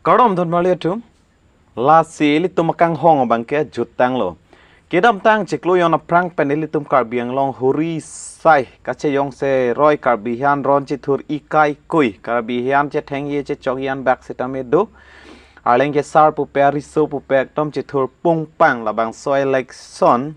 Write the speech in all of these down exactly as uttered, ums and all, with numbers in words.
Kardom donmarli atum. Lasi ilitum akanghong abangke jutanglo. Kedamtang chiklo jon aphrang pen ilitum Karbi Anglong huri sai kachejongse roi Karbi hian ron chithur ikai kui, Karbi hian chethengji chechokji anbak sitame do. Arleng kesar pupe, ariso pupe ekdom chithur pungpang, labangso election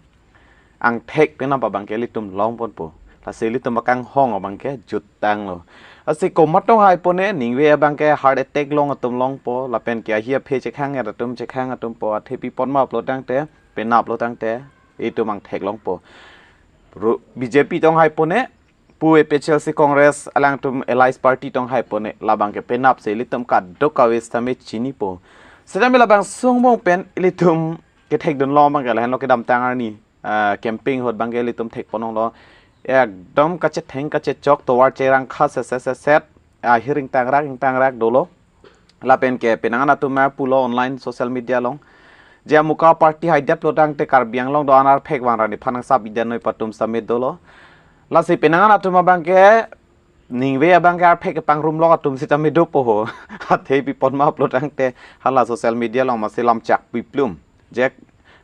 angthek penap abangke ilitum longponpo. Lasi ilitum akanghong abangke jutanglo. Lasi komat tong haipone, ningve abangke heart attack long atum longpo, lapen ke ahi aphe chekhang atum chekhang atumpo, athe pi ponma pulo tangte, penaplo tangte itum angthek longpo. Ru-, B J P tong haipone, pu A P H L C Congress alangtum allies party tong haipone, labangke penapsi ilitum kadokave sitame chinipo. Sitame labangso angbong pen ilitum kethekdunlo abangke lahenlo, kedamtang arni, ah, campaign ahut abangke ilitum thekponlonglo. Ekdom kachetheng kachechok tovar cherangkha seset seset, ah, hiring tangrak ingtangrak dolo. Lapen ke penang an atum pulo online social media along, je amuka party haidetlo tangte Karbi Anglong do-an arphek vangra nephan angsap idan noi pu atum sitame dolo. Lasi penang an atum abangke ningve abangke arphek kepangrum lok atum sitame dopo ho. Athe pi ponma pulo tangte hala social media along masi lam chak piplum. Je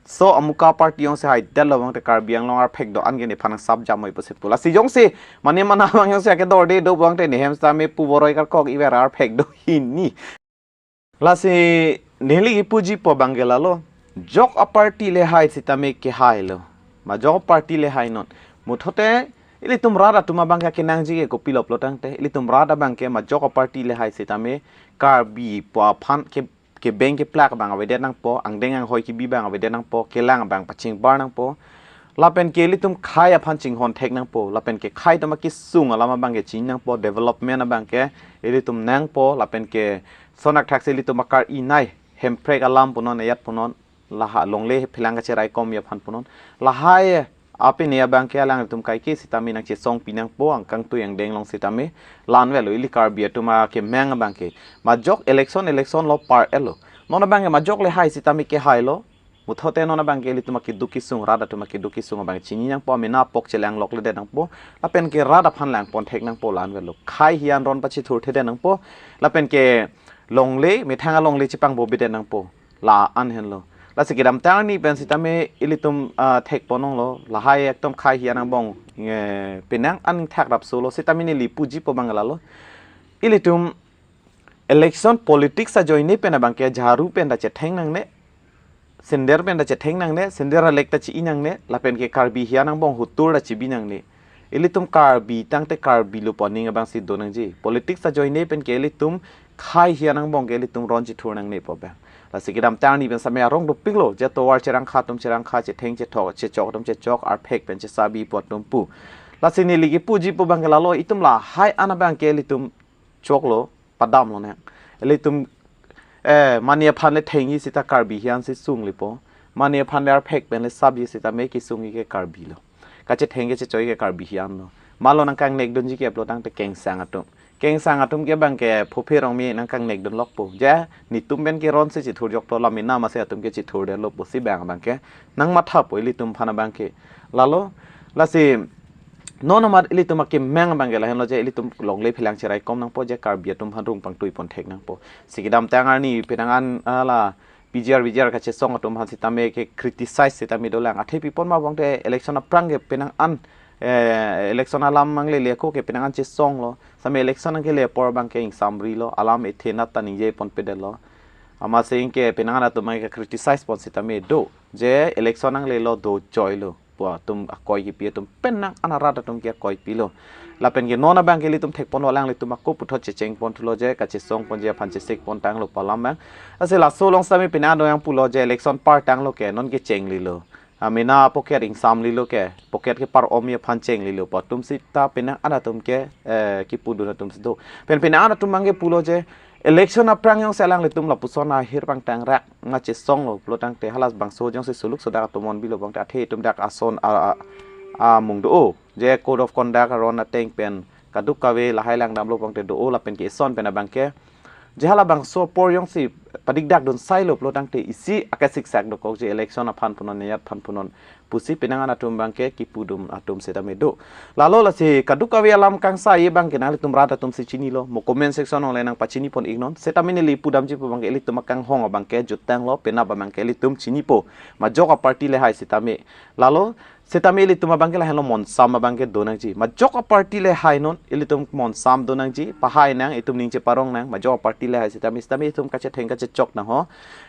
laso amuka party jongsi haidetlo abangte Karbi Anglong arphek do-an ke nephan angsap jam noi pusi pu. Lasi jongsi mane mana abang jongsi akedorde do abangte nehem sitame pu voroi karkok iver arphek do hini. Lasi neli kipujipo abangke lalo. Jok aparty le hai sitame kehailo. Ma jok aparty le hai non. Muthote ilitum rat atum abangke akenangji ke kopilo pulo tangte, ilitum rat abangke ma jok aparty le hai sitame Karbi pu aphan ke, kebeng keplak abang avedet nangpo, angdeng anghoi kebi abang avedet nangpo, kelang abang pachingbar nangpo. Lapen ke ilitum khei aphan chinghon thek nangpo, lapen ke khei atum akesung alam abangke chini nangpo, development abangke ilitum nangpo, lapen ke sonak thaksi ilitum akar inai, Hemprek alam punon, ayat punon, laha longle phelang kacheraikomji aphan punon. Lahai apini abangke alangtum kaike sitame nangchesongpi nangpo, angkangtui angdeng along sitame. La-an avelo ili Karbi atum akemang abangke. Ma jok election election lo par elo. Non abangke ma jok le hai sitame kehailo. Muthote non abangke ilitum akeduk kesung, rat atum akeduk kesung abang chini nangpo, amena apok chelang lokledet nangpo, lapen ke rat aphan langpon thek nangpo, la-an avelo. Khei hian ron pachithurthedet nangpo, lapen ke longle, methang alongle chepangbobedet nangpo, la-an henlo. Lasi kedamtang arni pen sitame ilitum, ah, thekponlonglo, lahai ekdom khei hian angbong, eh, penang an thak rapsolo, sitame neli pujipo abang lalo. Ilitum election politics ajoine pen abangke jharu pen ta chetheng nangne, sender pen ta chetheng nangne, sender alek ta chi-i nangne, lapen ke Karbi hian angbong hutur ta chibi nangne. Ilitum Karbi tangte Karbi lo pu aning abangsi do nangji. Politics ajoine pen ke ilitum khei hian angbong ke ilitum ron chithur nangne pu abang. Lasi kedamtang arni pen sitame arong dopiklo, je tovar cherangkha atum cherangkha, chetheng chethok, chechok atum chechok, arphek pen chesabi pu atum pu. Lasi neli kipujipo abangke lalo, itum lahai an abangke ilitum choklo, padamlo ne. Ilitum, eh, mane aphan le thengji sita Karbi hian si sunglipo. Mane aphan le arphek pen le sapji sitame kesungji ke Karbi lo. Kachetheng kachechoi ke Karbi hian lo. Malo nangkangnekdunji ke pulo tangte kengsang atum. Kengsang atum ke abangke phophe rongmi nangkangnekdun lokpo. Je netum pen ke ronsi chithurjokpo, la mena masi atum ke chithurdetlo pusi abang abangke nangmathapo ilitum aphan abangke. Lalo, lasi non amat ilitum akemang abangke lahenlo, je ilitum longle phelang cheraikom nangpo, je Karbi atum aphan rung pangtuipon thek nangpo. Si kedamtang arni penang an, ah, la P G R V G R kachesong atum aphan sitame ke criticize sitame dolang. Athe pi ponma abangte election aphrang ke penang an, eh, election alam anglele ako ke penang an chesonglo. Sitame election anglele apor abangke ingsamrilo, alam ethe nat ta ningjeponpedetlo. Amatsi ke penang an atum ke criticize pon sitame do, je election anglelo do joilo pu atum akoi kipi atum penang an arat atum ke akoi pilo. Lapen ke non abangke ilitum thekponlo, alanglitum ako puthot chechengponthulo, je kachesongponji aphan chesikpon tanglo pu alam abang. Lasi laso along sitame penang an do yang pulo, je election par tanglo ke non kechenglilo. Amena pocket ingsamlilo ke, pocket kepar-omji aphan chenglilo pu atum sita penang an atum ke, eh, kipudun atum si do. Pen penang an atum abangke pulo, je election aphrang jongsi alanglitum lapuson ahir pangtangrak nangchesonglo pulo tangte, halas bangso jongsi suluk sodak atum onbilo abangte, athe itum dak ason a, a, amung do-o, je code of conduct aron ateng pen kadokave lahai langdamlo abangte do-o, lapen ke ison pen abangke Jehala bangso apor jongsi padikdak dun sailo pulo tangte isi akesik sak dokok je election aphan punon, niyat aphan punon pusi penang an atum abangke kipudun atum setame do. Lalo lasi kadokave alam kangsa abangke nanglitum rat atum si chinilo, mo comment section along le nangpachini pon iknon. Setame neli pudamji pu abangke ilitum akanghon abangke jutanglo, penap abangke ilitum chinipo. Majok aparty le hai setame. Lalo setame ilitum abangke lahenlo, monsam abangke donangji. Majok aparty le hai non, ilitum monsam donangji, pahai nang, itum ning cheparong nang, majok aparty le hai setame, setame itum kachetheng kachechok nangho.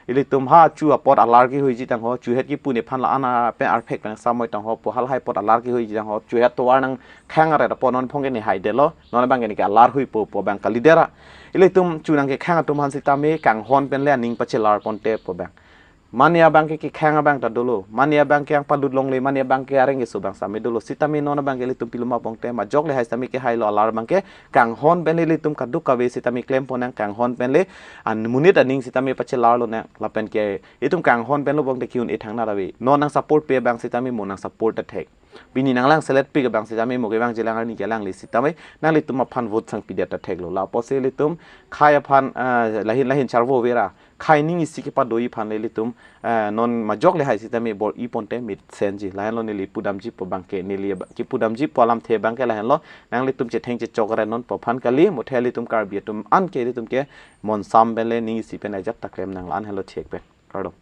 Ilitum ha chu apot alar kehoiji tangho, chuhet kipu nephan la-an pen arphek pen samoi tangho, pu halahai apot alar kehoiji tangho, chuhet tovar nangkhang aret apot non phong ke ne haidetlo, non abangke ne ke alar huipo pu abang kalidet ra. Ilitum chu nangkekhang atum aphan setame kanghon pen le aning pachelar ponte pu abang. Mane abangke kekhang abang ta dolo, mane abangke angpalut longle, mane abangke areng keso abang setame dolo, setame non abangke ilitum piluma pongte, majok le hai setame kehailo alar abangke kanghon pen le ilitum kadokave setame klem pon nang, kanghon pen le an monit aning setame pachelarlo nang, lapen ke itum kanghon pen lo pongte ke-un-e thangnat ave. Non nang support pe abang setame mo nang support ta thek. Pini nanglang selet pik abang setame mo kevang jelang arni kelang le setame nanglitum aphan vote sangpidet ta theklo. Lapusi ilitum khei aphan, ah, lahin lahin charvo vera. Khei ning isi kepadoji aphan le ilitum, ah, non majok le hai setame bor-i ponte mitsenji. Lahenlo neli pudamji pu abangke, neli ab-, kipudamji pu alamthe abangke lahenlo, nanglitum chetheng chechok re non pu aphan kali, mo the ilitum Karbi atum an ke ilitum ke monsam pen le ning isi pen ajat ta klem nang, la-an henlo thek pen. Kardom.